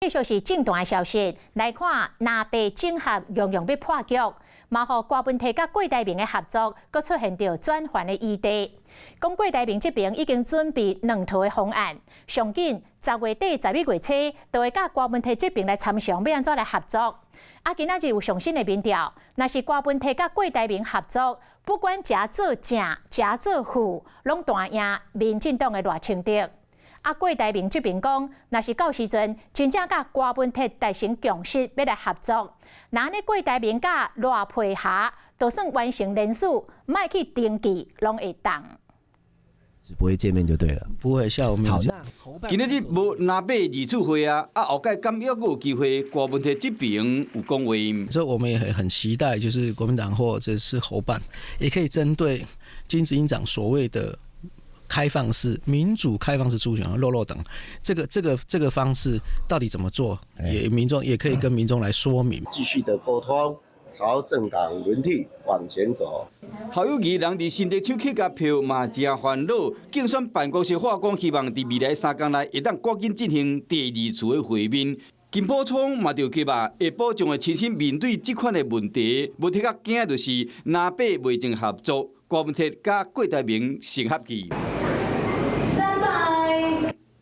繼續是政壇的消息，來看藍白整合樣樣欲破局，嘛予郭文悌佮郭台銘的合作，閣出現著轉圜的餘地。講郭台銘這邊已經準備兩套的方案，上緊10月底、11月初，就會佮郭文悌這邊來參詳欲按怎來合作。啊，今仔日有上新的民調，若是郭文悌佮郭台銘合作，不管誠做正、誠做副，攏大贏民進黨的賴清德。啊，郭台銘這邊講，若是到時陣真正佮郭文悌達成共識，欲來合作，那按呢郭台銘佮賴佩霞，就算完成連署，莫去登記，攏會當。是不會見面就對了。不會，下午沒有。今仔日無藍白二次會啊，啊後蓋敢猶閣有機會，郭文悌這邊有講話。所以我們也很期待，就是國民黨或者是侯辦，也可以針對金執行長所謂的開放式民主、開放式初選、落落等，這個方式到底怎麼做？也民眾也可以跟民眾來說明。繼續的溝通，朝政黨輪替往前走。侯友宜人佇新竹手去共票嘛誠煩惱，競選辦公室話講，希望佇未來3工內會當趕緊進行第二次的會面。金溥聰嘛著急啊，下晡將會親身面對這款的問題，無提較驚就是藍白袂成合作，郭文悌佮郭台銘成合去。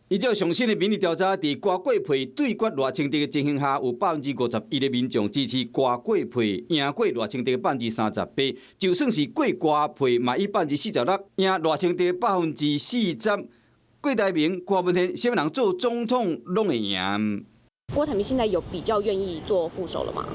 依照上新的民意調查，佇郭郭配對決賴清德的情形下，有51%的民眾支持郭郭配，贏過賴清德38%。就算是郭郭配，嘛以46%贏賴清德40%。郭台銘、郭文悌，啥物人做總統攏會贏。郭台銘現在有比較願意做副手了嗎？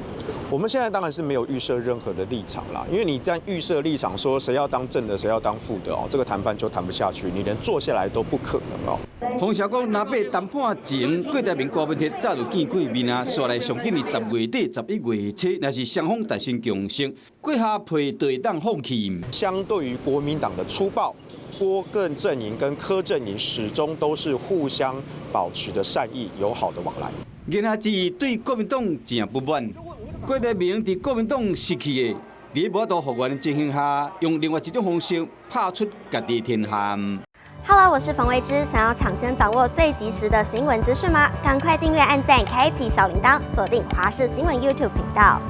我們現在當然是沒有預設任何的立場啦，因為你一旦預設立場，說誰要當正的，誰要當副的哦，這個談判就談不下去，你連坐下來都不可能哦。馮瀟講，藍白談判前，郭台銘、郭文悌早就見過面啊，紲來上緊佇10月底、11月初，若是雙方達成共識，郭下配就會當放棄。相對於國民黨的粗暴，郭更陣營跟柯陣營始終都是互相保持着善意友好的往來。言下之意，對國民黨誠不滿。郭台銘佇國民黨失去的，佇無法度復原的情形下，用另外一種方式拍出家己的天下。 Hello，我是馮維之，想要搶先掌握最及時的新聞資訊嗎？趕快訂閱、按讚、開啟小鈴鐺，鎖定華視新聞 YouTube 頻道。